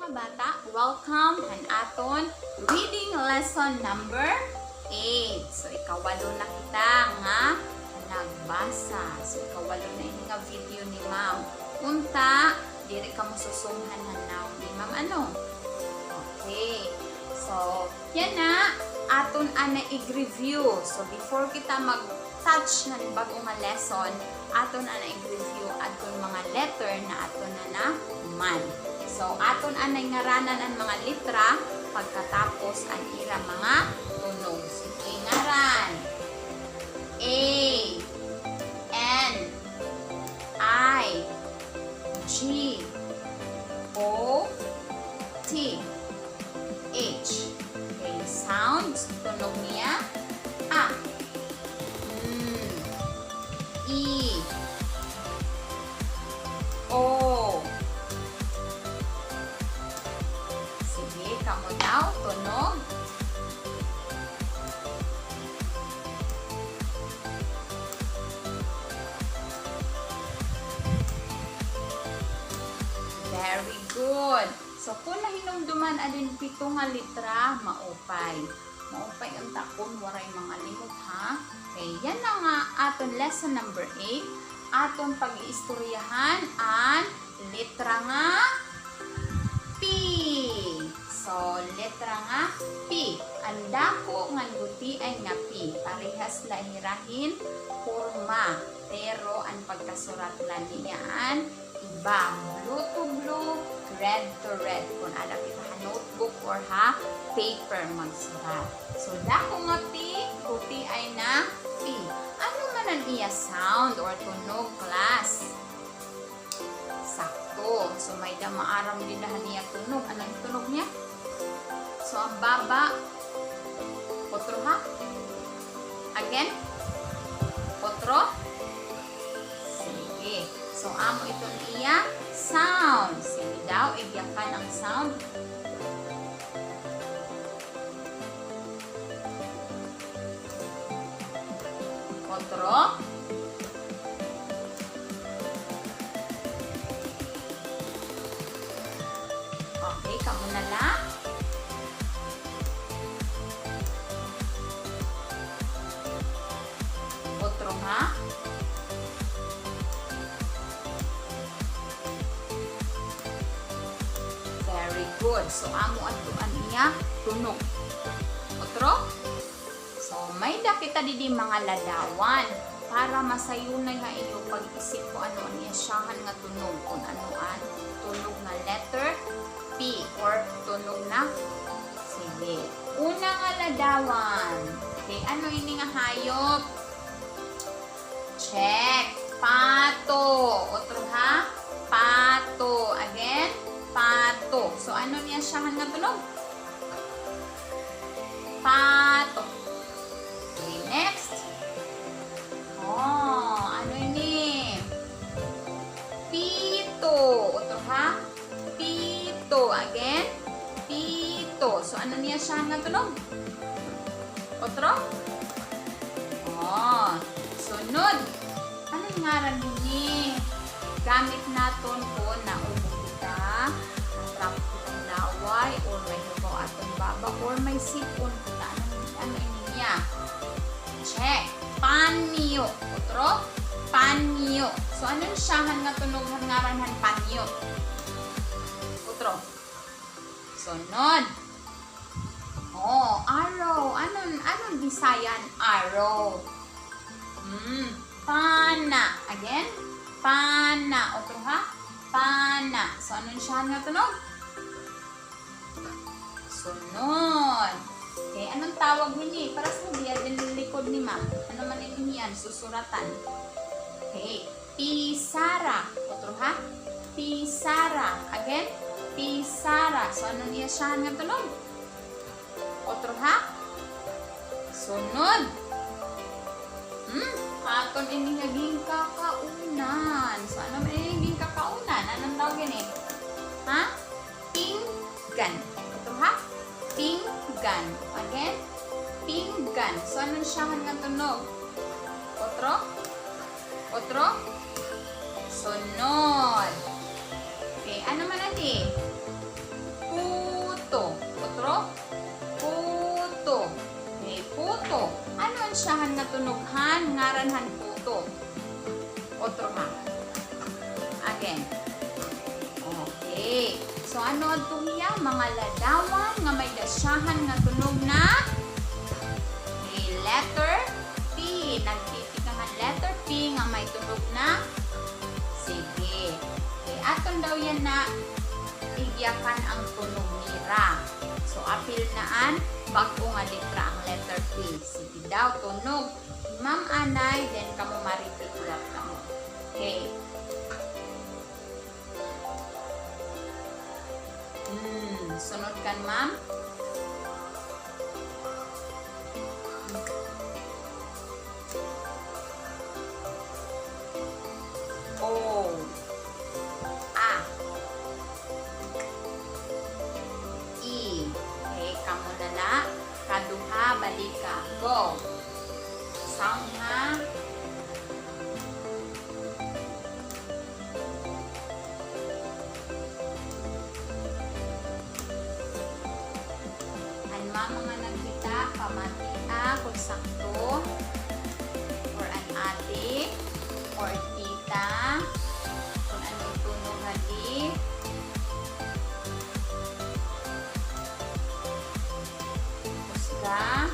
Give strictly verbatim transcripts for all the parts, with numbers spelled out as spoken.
Bata, welcome han aton reading lesson number eight. So, ikawalo na kita nga nagbasa. So, ikawalo na ini nga video ni Ma'am. Unta, diri kamo susumhan han nawong ni Ma'am, ano? Okay. So, yana, aton anay ig-review. So, before kita mag-touch han bag-o nga lesson, aton anay ig-review adton mga letter na aton na nahuman. So, aton anay ngaranan an mga letra, pagkatapos an ira mga tunog. Sige, ngaran. A, N, I, G, O, T, H. Okay, sound, tunog niya. A. Mm. E. O. Sige, kamo daw, tunog. Very good. So, kon nahinumduman adin pito nga letra, maupay. Maupay unta kon waray mangalimot, ha? Okay, yana nga aton lesson number eight. Aton pag-iistoryahan an letra nga P. So, letra nga P. An dako ngan gutiay nga P. Parehas la hira hin porma, pero an pagkasurat la niya an iba. Blue to blue, red to red. Kon ada kita ha notebook or ha paper magsurat. So, dako nga P, gutiay na P. Ano man an iya sound or tunog, class? Sakto. So, may-ada maaram dida han iya tunog. Ano an tunog niya? So, an baba. Otro, ha? Again? Otro? Sige. So, amo iton iya sound. Sige daw, igyakan an sound. Otro. Okay, kamo na la. Otro, ha? Very good. So, amo adto an iya tunog. Otro? So, may-ada kita didi mga ladawan para masayunay ha iyo pag-isip kon ano an iya siyahan nga tunog, kon ano an tunog nga letter P or tunog na. Sige. Una nga ladawan. Okay, ano ini nga hayop? Check. Pato. Otro, ha? Pato. Again, pato. So, ano niya siyahan nga tunog? Pato. Okay, next. Oh, ano ini? Pito. Otro, ha? Pito. Again, pito. So, ano niya siya nga tunog? Otro? Oh, sunod. Ano an ngaran hini? Gamit naton kon naubog kita, natrap kita hin laway, or may hugaw aton baba, or may sip-on kita. Ano, ano ini niya? Check. Panyo. Otro? Panyo. So, ano an siyahan nga tunog han ngaran han panyo? Otro. Sunod. Oh, arrow. Ano an, ano an Bisaya han arrow? Hmm, pana. Again, pana. Otro, ha? Pana. So, ano an siyahan nga tunog? Sunod. Okay, ano an tawag hini? Paras mo diya, dinhi likod ni Ma'am. Ano man ini hiya? Susuratan. Okay. Pisara. Otro, ha? Pisara. Again, pisara. So, ano an iya siyahan nga tunog? Otro, ha? Sunod. Hmm? Aton ini nga ginkakaunan. So, ano man ini ginkakaunan? Ano an tawag ini? Ha? Pinggan. Otro, ha? Pinggan. Again, pinggan. So, ano an siyahan nga tunog? Otro? Otro? Sunod. Okay, ano man adi? Tahan nga tunog han ngaran han puto. Otro, ma'am. Again. Okay. So, ano adto hiya? Mga ladawan nga may dasyahan nga tunog na, okay, letter P. Nagtitikang han letter P nga may tunog na. Sige. Okay, aton daw yana igyakan an tunog nira. So, apil na an bag-o nga letra, an letter P. Sige daw, tunog. Ma'am anay, then kamo ma-repeat la kamo. Okay. Hmm, sunod kan ma'am. O. A. E. Okay, kamo na la. Kaduha, balika. Go. Sound, ha? An mama nga nagkita, pamatia kon sakto, or an ate, or tita, kon ano an tunog hadi. Husga.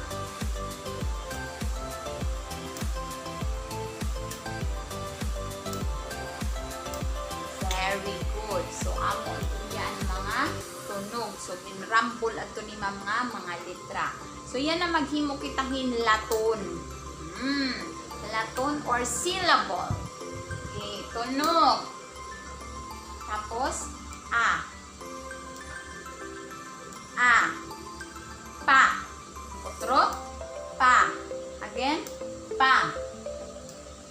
Very good. So, amo ito an mga tunog. So, ginrambol adto ni ma'am nga mga letra. So, yana maghimo kita hin laton. Hmm. Laton or syllable. Okay, tunog. Tapos, a. A. Pa. Otro. Pa. Again. Pa.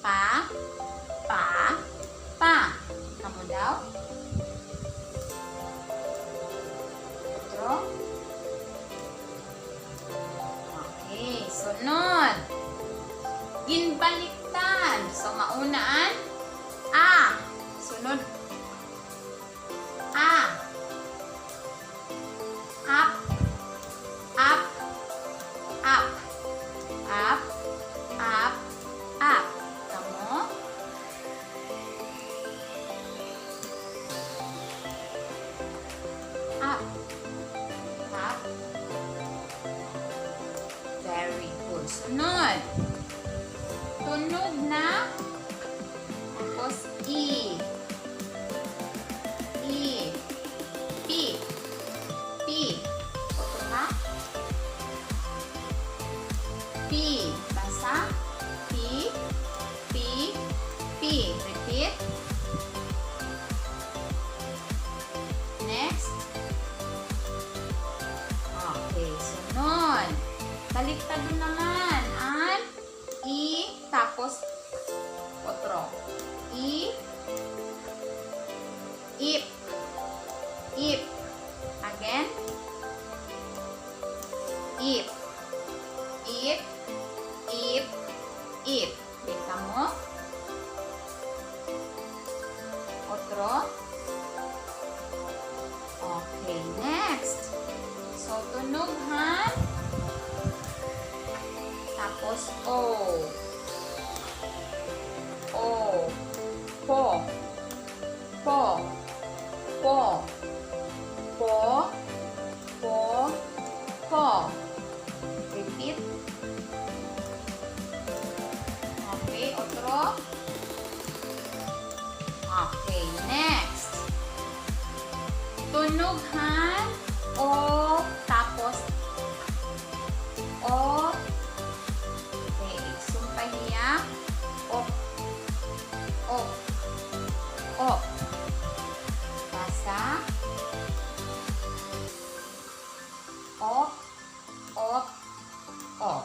Pa. Pa. Pa. Kamo daw. Otro. Okay, sunod. Ginbaliktad. So, mauna an a. Sunod. A. Up. Up. Up. Up. Up. Up. Kamo? Up. Up. Very good. Sunod. Tunog na. Tapos, E. E. P. P. Otro pa. P. Basa. P. P. P. Repeat. Next. Okay, sunod. Baliktad naman an E, tapos otro. E, ip, ip. Again. Ip, ip, ip, ip. Kita mo? Otro. Okay, next. So, tunog han. Tapos, O. O. Po. Po. Po. Po. Po. Po. Repeat. Okay, otro. Okay, next. Tunog han O, tapos O. Okay, igsumpay hiya. Op. Op. Op. Basa. Op. Op. Op.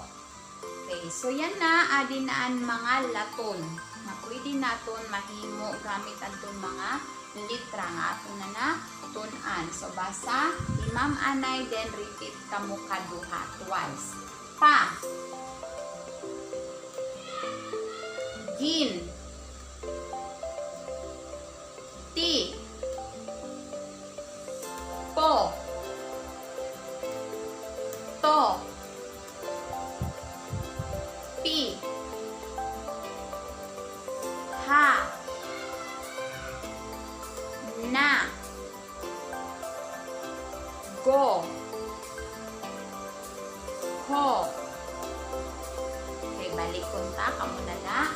Okay, so yana, adi na an mga laton nga pwede naton mahimo gamit adton mga litra nga aton na natun-an. So, basa hi Ma'am Anay, then repeat kamo kaduha, twice. Pa. Gin. Ti. Po. To. Pi. Ha. Na. Go. Ho. Okay, balikon ta, kamo na la.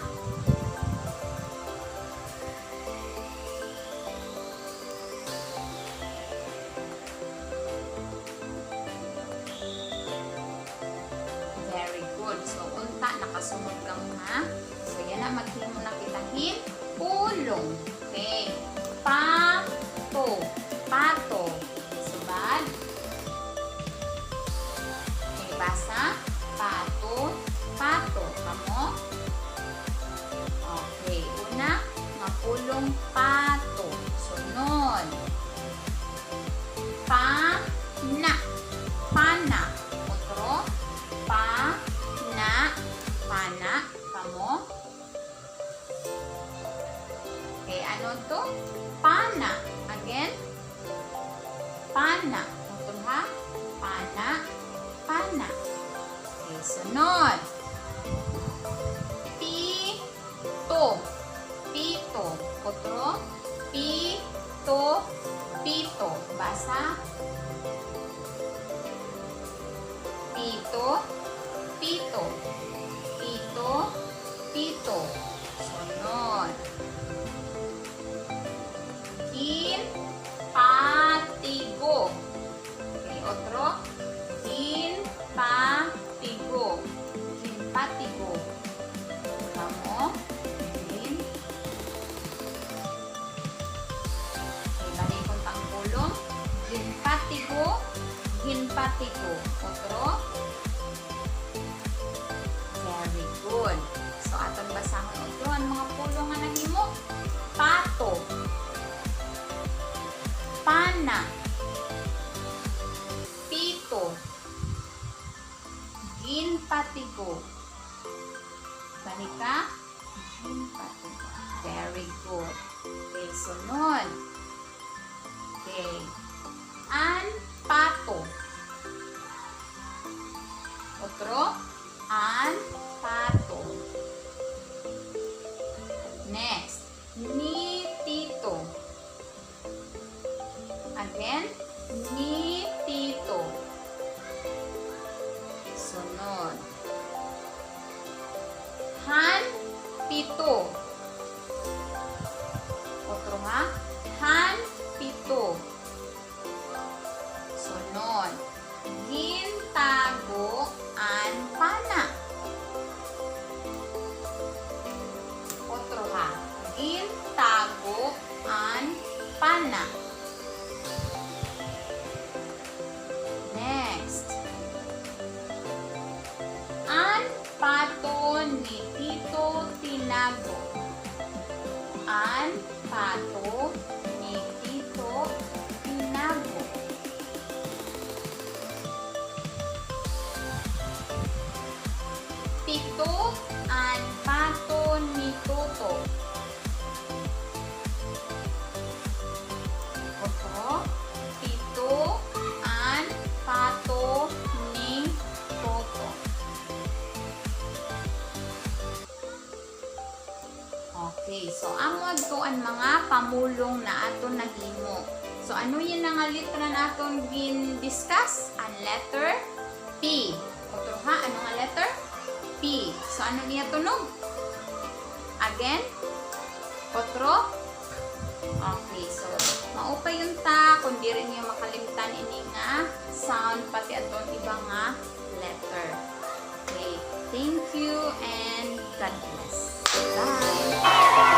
Very good. So, unta, nakasunod kamo, ha? So, yana, maghimo na kita hin pulong. Okay. Pato. Pato. Subad. Okay, basa. Pato. Pato. Kamo? Okay. Una nga pulong, pato. Sunod. Pana. Pana. Otro. Pana. Pana. Kamo? Okay, ano to? Pana. Again. Pana. Otro ha? Pana. Pana. Okay, sunod. Pito. Pito. Otro. Pito. Pito. Basa. Pito, pito. Pito, pito. Sunod. Ginpatigo. Okay, otro. Ginpatigo. Ginpatigo. Kamo. Gin. Okay, balikon ta an pulong. Ginpatigo, ginpatigo. Otro. Very good. So, aton basahon otro an mga pulong nga nahimo. Pato. Pana. Pito. Ginpatigo. Balik ka. Ginpatigo. Very good. Okay, sunod. Okay. An pato. Otro. An pato. Next. Ni Tito. Again, ni Tito. Sunod. Han pito. Otro ha? Han pito. Sunod. Gintago an pana. Otro ha. Gintago an pana. Next. An pato ni Tito tinago. An pato ni Tito tinago. Pito an pato ni Toto. Otro, pito an pato ni Toto. Okay, so amo adto an mga pamulong na aton nahimo. So, ano yana nga letra na aton gin-discuss? An letter P. Otro ha, ano nga letter? P. So, ano iya tunog? Again? Otro? Okay, so, maupay unta kon diri niyo makalimtan ini nga sound, pati adton iba nga letter. Okay, thank you and God bless. Bye!